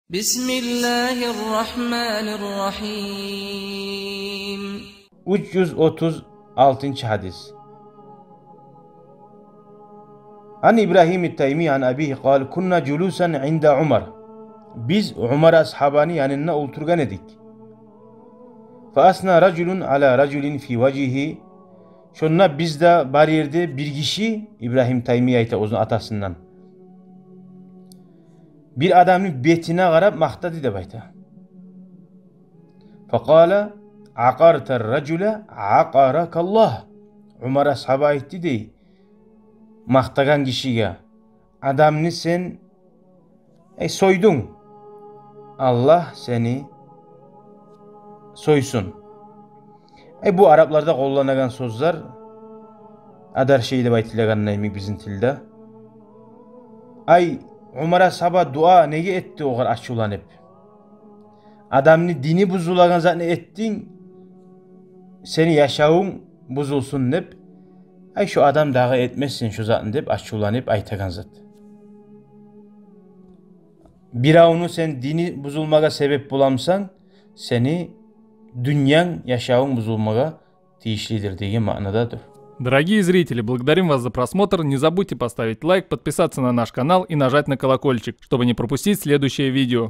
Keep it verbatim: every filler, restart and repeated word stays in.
بسم الله الرحمن الرحيم. Уьч юз отуз алтынчы гьадис. عن إبراهيم التيمي عن أبيه قال: كنا جلوسا عند عمر. Биз Умар асгьабаны янында олтургъан эдик. فأثنى رجل على رجل في وجهه. Шонда биз де бар ерде бир гиши, Ибрагьим Таймий айта оьзюню атасындан, бир адамны бетине къарап макътады деп айта. فقال: عقرت الرجل عقرك الله. Умар асгьаба айтды дей макътагъан гишиге: адамны сен, эй, сойдунг. Аллагь сени сойсун. Эй, бу арапларда къолланагъан сёзлер, адар шей деп айтылагъан йимик бизин тилде. Ай, Умар асгьаба дуа неге этди огъар ачувланып? Адамны дини бузулагъан затны этдинг, сени яшавунг бузулсун деп. Ай, шо адам дагъы этмесин шо затны деп ачувланып айтагъан зат. Биревню сен дини бузулмагъа себеп боламсан, сени дюньянг, яшавунг бузулмагъа тийишлидир деген маънададыр. Дорогие зрители, благодарим вас за просмотр. Не забудьте поставить лайк, подписаться на наш канал и нажать на колокольчик, чтобы не пропустить следующее видео.